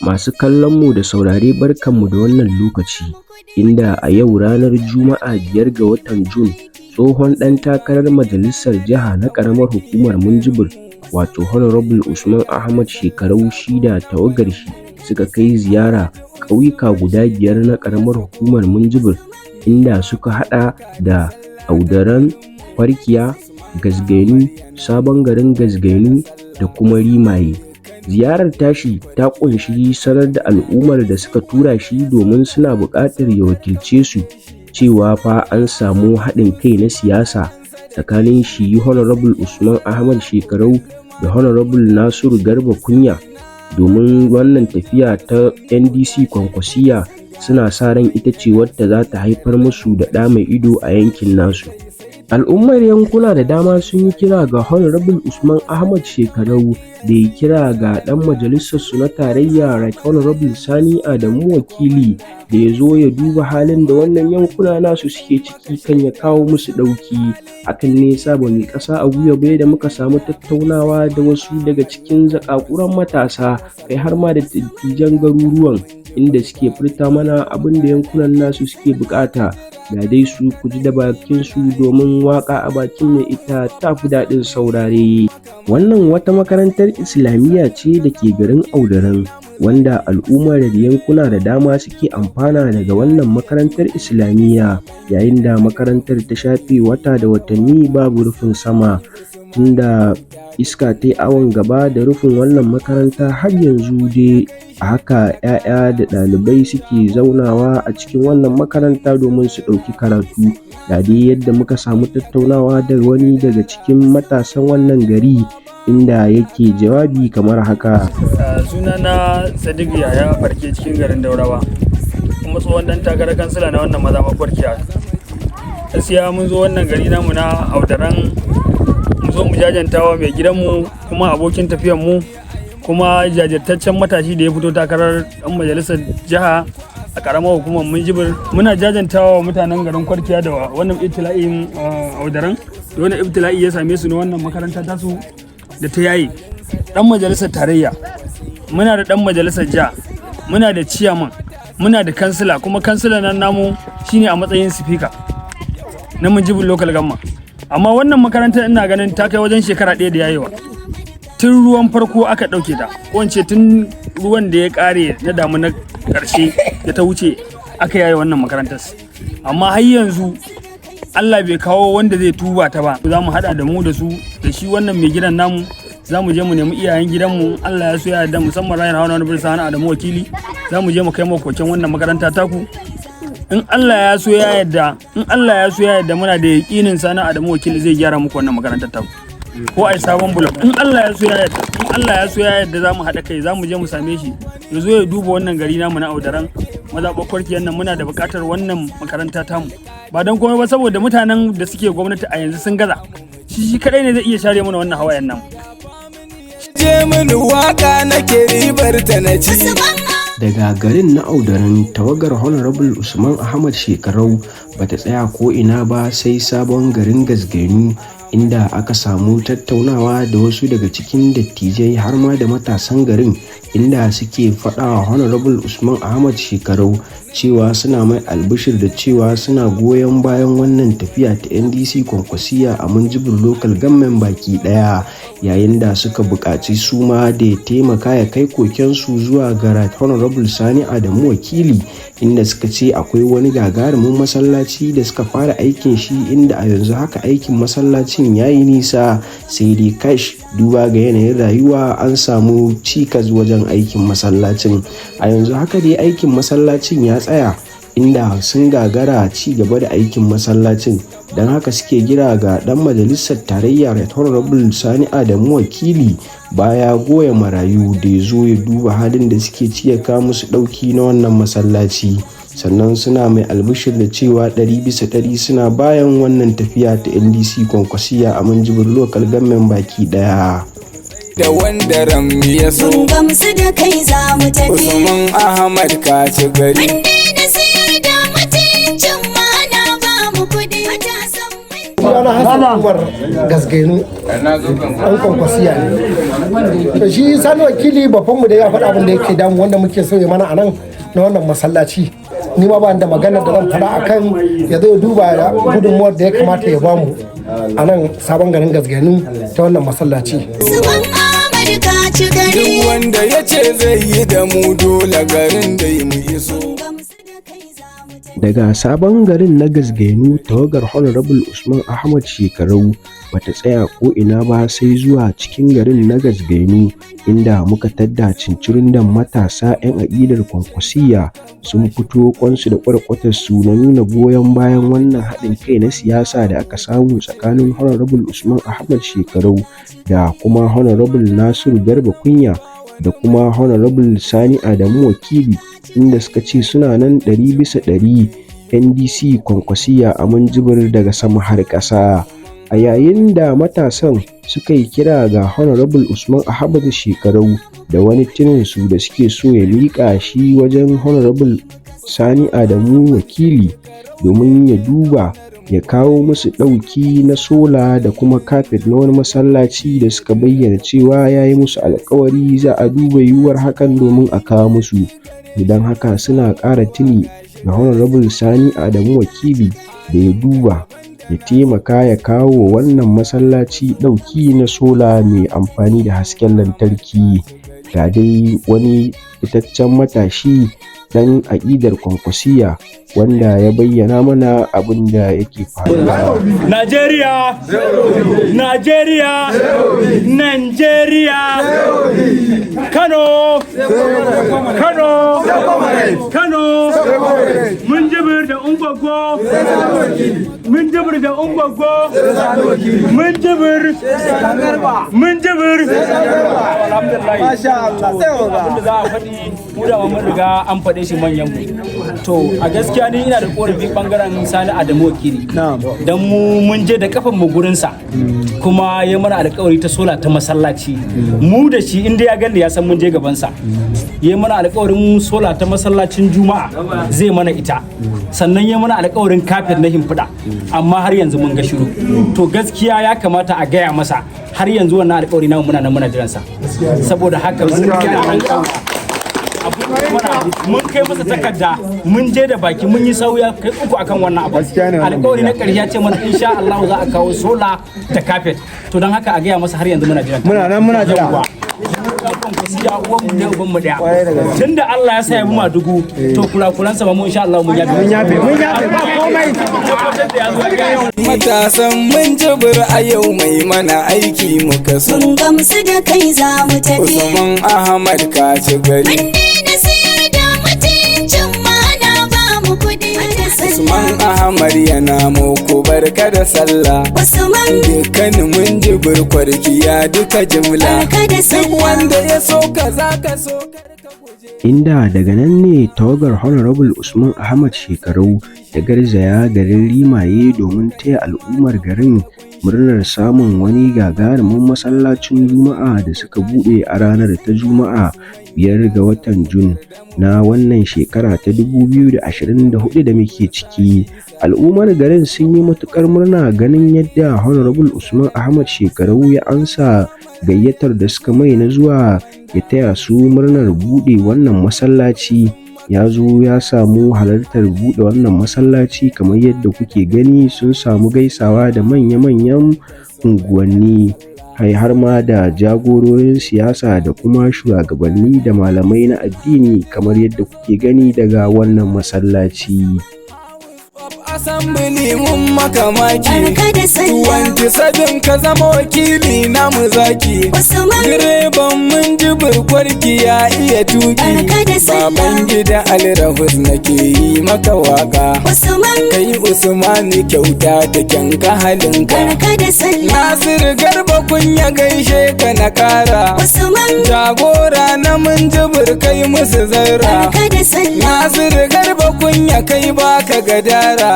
Masu kallon mu da saurare, barkanmu da wannan lokaci, inda a yau ranar Juma'a 5 ga watan Jun, tsohon ɗan takarar majalisar jiha na ƙaramar hukumar Minjibir, wato Honorable Usman Ahmad Shekarau, shi da tawagar shi suka kai ziyara ƙauyuka guda 5 na ƙaramar hukumar Minjibir, inda suka haɗa da Audaran, Kwarkiya, Gasgainu, Sabon Garin Gasgainu da kuma Rimaye. Ziyarar tashi ta ƙunshi sanar da al'ummar da suka tura shi domin suna buƙatar ya wakilce su cewa fa an samu haɗin kai na siyasa tsakanin shi Honorable Usman Ahmad Shekarau da Honorable Nasiru Garba Kunya, domin wannan tafiya ta NDC Kwankwasiyya suna sa ran ita ce wadda za ta haifar musu da ɗa mai ido a yankin nasu. Al'ummar yankuna da dama sun yi kira ga Honorable Usman Ahmad Shekarau da ya kira ga ɗan majalisarsu na tarayya, Right Honorable Sani Adamu Wakili, da ya zo ya duba halin da wannan yankuna nasu suke ciki kan ya kawo musu ɗauki. Hakan ne ya sa ba mu yi ƙasa a gwiwa ba da muka samu tattaunawa da wasu daga cikin zaƙaƙuran matasa, kai har ma da dattijan garuruwan, inda suke furta mana abin da yankunan nasu suke buƙata. Ga dai su, ku ji da bakinsu, domin waƙa a bakin mai ita ta fi daɗin saurare. Wannan wata makarantar Islamiyya ce da ke garin Audaran, wanda al'ummar yankuna da dama suke amfana daga wannan makarantar Islamiyya, yayin da makarantar ta shafe wata da watanni babu rufin sama, tunda iska ta yi awon gaba da rufin wannan makaranta. Har yanzu dai a haka 'ya'ya da ɗalibai suke zaunawa a cikin wannan makaranta domin su ɗauki karatu. Ga dai yadda muka samu tattaunawa da wani daga cikin matasan wannan gari, inda yake jawabi kamar haka. Sunana Sadiq Yaya Farke, cikin garin Daurawa, kuma tsohon dan takarar kansila na wannan mazaɓar Kwarkiya. Gaskiya mun zo wannan gari namu na Audaran, mu zo mu jajantawa mai gidanmu, kuma abokin tafiyanmu, kuma jajirtaccen matashi da ya fito takarar dan majalisar jiha a karamar hukumar Minjibir. Muna jajantawa mutanen garin Kwarkiya da wannan ibtila'in Audaran, da wannan ibtila'i ya same su na wannan makaranta tasu da ta yaye. Dan majalisar tarayya muna da, dan majalisar jiha muna da, ciyaman muna da, kansila kuma kansila nan namu shine a matsayin sifika na Minjibir Local Government. Amma wannan makarantar ina ganin ta kai wajen shekara 1 da yayewa. Tun ruwan farko aka ɗauke ta, ko in ce tun ruwan da ya ƙare na damuna ƙarshe da ta wuce aka yaye wannan makarantar, amma har yanzu Allah bai kawo wanda zai tuba ta ba. Za mu haɗa da mu da su da shi wannan mai gidan namu, za mu je mu nemi iyayen gidanmu, Allah ya so ya yarda, musamman Rayar Hawa wani Birsa Adamu Wakili. Za mu je mu kai koken wannan makaranta taku. In Allah ya so ya yarda, in Allah ya so ya yarda, muna da yaƙinin Sani Adamu Wakili zai gyara muku wannan makarantar taku, ko ai sabon block, in Allah ya so ya yarda. In Allah ya so ya yarda, za mu haɗa kai, za mu je mu same shi, ya zo ya duba wannan gari namu na Audaran, mazaɓar Kwarkiyar nan. Muna da buƙatar wannan makaranta tamu, ba don komai ba saboda mutanen da suke gwamnati a yanzu sun gaza. Shi shi kadai ne zai iya share mana wannan hawayen nan. Je mini waka nake, ribar ta na ci. Daga garin na Audaran, tawagar Honorable Usman Ahmad Shekarau bata tsaya ko ina ba sai Sabon Garin Gasgainu, inda aka samu tattaunawa da wasu daga cikin dattijai har ma da matasan garin, inda suke faɗa wa Honorable Usman Ahmad Shekarau cewa suna mai albishir da cewa suna goyon bayan wannan tafiya ta NDC Kwankwasiya a Minjibir Local Government baki ɗaya, yayin da suka buƙaci su ma da ya taimaka ya kai kokensu zuwa ga Right Honorable Sani Adamu Wakili, inda suka ce akwai wani gagarumin masallaci da suka fara aikin shi, inda a yanzu haka aikin masallacin ya yi nisa, sai dai kash, duba ga yanayin rayuwa, an samu cikas wajen aikin masallacin. A yanzu haka dai aikin masallacin ya tsaya, inda sun gagara ci gaba da aikin masallacin. Don haka suke kira ga dan majalisar tarayya, Right Honorable Sani Adamu Wakili, baya goya marayu, da ya zo ya duba halin da suke ciki, ya kawo musu dauki na wannan masallaci. Sannan suna mai albishir da cewa 100% suna bayan wannan tafiya ta NDC Kwankwasiya a Minjibir Local Government baki daya. Da wanda ran ya so. Mun gamsu da kai, za mu tafi. Usman Ahmad, ka ci gari. Mun daina sayar da mutuncin mana ba mu kuɗi. Matasan mun Sunana Hassan Umar Gasgenu, ɗan Kwankwasiya ne. To shi Sani Wakili babbanmu da ya faɗa abin da yake damu wanda muke so ya mana a nan na wannan masallaci. Ni ma ba da magana da zan faɗa akan ya zo ya duba gudunmuwar da ya kamata ya bamu a nan sabon garin Gasgenu ta wannan masallaci. Usman Ahmad ka ci gari. Duk wanda ya ce zai yi da mu dole garin da mu iso. Gamsu da kai za mu tafi. Daga sabon garin na Gasgenu, tawagar Honorable Usman Ahmad Shekarau bata tsaya ko'ina ba sai zuwa cikin garin na Gasgenu, inda muka tadda cincirindon matasa 'yan aƙidar Kwankwasiyya sun fito kwansu da ƙwarƙwatarsu na nuna goyon bayan wannan haɗin kai na siyasa da aka samu tsakanin Honorable Usman Ahmad Shekarau da kuma Honorable Nasiru Garba Kunya da kuma Honorable Sani Adamu Wakili, inda suka ce suna nan 100% NDC Kwankwasiyya a Minjibir daga sama har ƙasa. A yayin da matasan suka yi kira ga Honorable Usman Ahmad Shekarau da wani tuninsu da suke so ya miƙa shi wajen Honorable Sani Adamu Wakili domin ya duba ya kawo musu ɗauki na sola da kuma kafet na wani masallaci da suka bayyana cewa ya yi musu alkawari za a duba yiwuwar hakan domin a kawo musu. Don haka suna ƙara tuni ga Honorable Sani Adamu Wakili da ya duba ya taimaka ya kawo wa wannan masallaci ɗauki na sola mai amfani da hasken lantarki. Ga dai wani fitaccen matashi ɗan aƙidar Kwankwasiyya wanda ya bayyana mana abin da yake faruwa. Najeriya! Najeriya! Najeriya! Kano! Kano! Kano! Minjibir da Ungwaggo! Minjibir da Ungwaggo! Minjibir! Minjibir! Alhamdulillah. Masha Allah, sai Abin da za a faɗi mu da mun riga an faɗe shi manyan mu. To a gaskiya ni ina da korafi bangaren Sani Adamu Wakili. Dan mu mun je da kafan mu gurin sa. Kuma ya mana alƙawari ta sola ta masallaci. Mu da shi inda ya gani ya san mun je gaban sa. Ya mana alƙawarin sola ta masallacin Juma'a zai mana ita. Sannan ya mana alƙawarin kafet na himfiɗa. Amma har yanzu mun ga shiru. To gaskiya ya kamata a gaya masa har yanzu wannan alƙawari namu muna nan muna jiransa. Saboda haka mun kira an mun kai masa takarda, mun je da baki, mun yi sauya kai uku akan wannan abu. Alƙawari na ƙarshe ya ce mana insha Allah za a kawo sola da kafet. To don haka a gaya masa har yanzu muna jiran. Muna nan muna jira. Kwankwasiya uwan mu ɗaya uban mu ɗaya. Tunda Allah ya sa ya bi Madugu, to kurakuransa ba mu insha Allah mun yafe. Mun yafe, mun yafe, ba komai. Tabbatar da ya zo ya gaya. Matasan Minjibir a yau mai mana aiki muka so. Mun gamsu da kai za mu tafi. Usman Ahmad ka ci gari. Mun daina sayar da mutuncin mana ba mu kuɗi. Usman Ahmad yana muku barka da sallah. Usman Dukkanin Minjibir kwarkiya duka jimla. Barka da Duk sallah. wanda ya so ka za ka so kar ka guje. Inda daga nan ne tawagar Honorable Usman Ahmad Shekarau ta garzaya garin Rimaye domin taya al'ummar garin murnar samun wani gagarumin masallacin Juma'a da suka buɗe a ranar ta Juma'a 5 ga watan Jun na wannan shekara ta 2024 da muke ciki. Al'ummar garin sun yi matuƙar murna ganin yadda Honorable Usman Ahmad Shekarau ya ansa gayyatar da suka mai na zuwa ya taya su murnar buɗe wannan masallaci. Ya zo ya samu halartar buɗe wannan masallaci, kamar yadda kuke gani sun samu gaisawa da manya-manyan unguwanni kai har ma da jagororin siyasa da kuma shugabanni da malamai na addini, kamar yadda kuke gani daga wannan masallaci. Assembly mun maka maki. Barka da sallah. 27 ka zama wakili na mu zaki. Usman Direban Minjibir kwarki ya iya tuki. Barka da sallah. Baban gida Alrahus nake yi maka waka. Usman Kai Usmani kyauta da kyanka halinka. Barka da sallah. Nasiru Garba Kunya gaishe ka na kara. Usman Jagora na Minjibir kai musu zarra. Barka da sallah. Nasiru Garba Kunya kai baka gadara.